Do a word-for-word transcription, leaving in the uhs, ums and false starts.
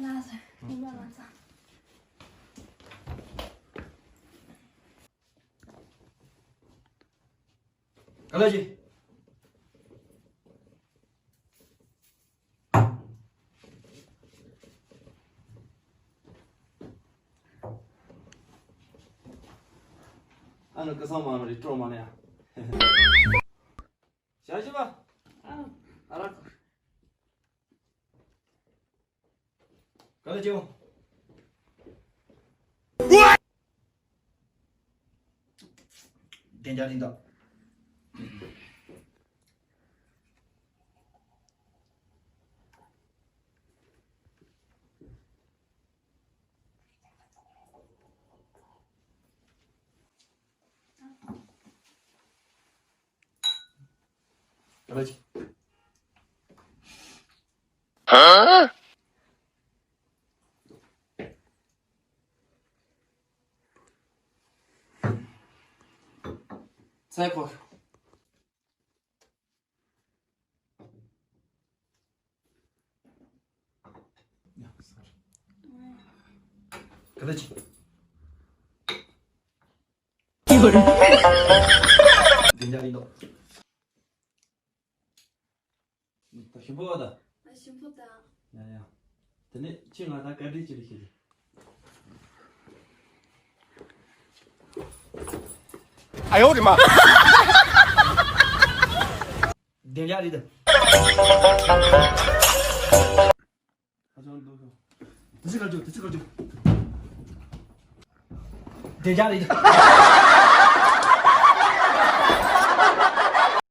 ལགས་སོ། ཉི་མ་མ་ཚང་། ག་ལ་ཅི། ཨ་ནི་ཀི་སང་མ་མ་རེད་སྤྲོ་མ་ནས་ཡ། ཞག་བཞི་པ། ཨ་ར། ག་ལ་ཅི། བདེ་འཇགས་ཡིན་ད། ཚེ་ཁོ། ག་ལ་ཅི། བདེ་འཇགས་ཡིན་ནོ། ད་ཞིམ་པོ་བ་ད། ཞིམ་པོ་ད། ཡ་ཡ། དེ་ནས་ཁྱེད་ང་ད་བཀའ་དྲིན་ཅི་རེད་ཤེས། ཨ་ཡོ་རེ་མ། བདེ་འཇགས་རེད་ད། ཁ་སང་འདུག་ཤོག་དེ་ཚིག་ག་རྒྱུ་དེ་ཚིག་ག་རྒྱུ། བདེ་འཇགས་རེད་ད།